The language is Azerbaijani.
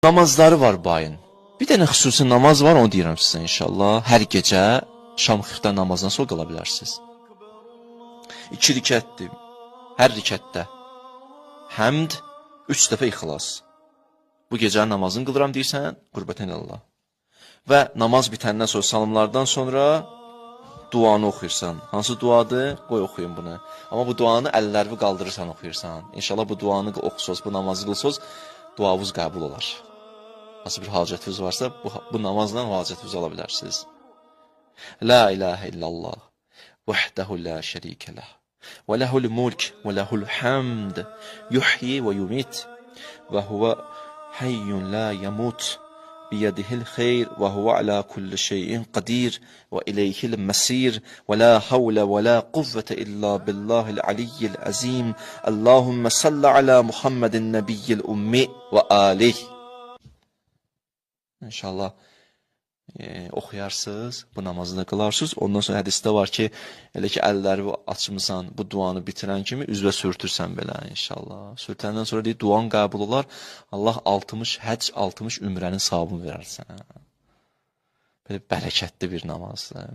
Namazları var bayın. Bir dənə xüsusi namaz var, onu deyirəm sizə inşallah. Hər gecə şam xiftən namazından sonra qıla bilərsiniz. 2 rükətdir. Hər rükətdə həmd, 3 dəfə ixlas. Bu gecənin namazını qılıram deyirsən, qurbətən ilallah. Və namaz bitəndən sonra, salamlardan sonra duanı oxuyursan. Hansı duadır? Qoy oxuyum bunu. Amma bu duanı əllərini qaldırırsan, oxuyursan. İnşallah bu duanı oxusunuz, bu namazı qılsınız, duavuz qəbul olar. Hansı bir hacətiniz varsa, bu namazla o hacətinizi ala bilərsiniz. La ilahə illallah, vahdehu la şərikə ləh, və ləhul mulk və ləhul hamd, yuhyi və yumit, və huvə hayyun la yamut, biyədihil xeyr və huvə alə kulli şeyin qadir və ileyhil məsir və la havlə və la quvvətə illa billahil aliyyil əzim. Allahümmə salli alə Muhammedin nəbiyyil ummi və alih. İnşallah oxuyarsınız, bu namazı da qılarsınız. Ondan sonra hədisdə var ki, elə ki əlləri açmısan, bu duanı bitirən kimi üzvə sürtürsən belə inşallah. Sürtəndən sonra deyir, duan qəbul olar. Allah 60 həcc, 60 ümrənin savabını verər sənə. Belə bərəkətli bir namazdır.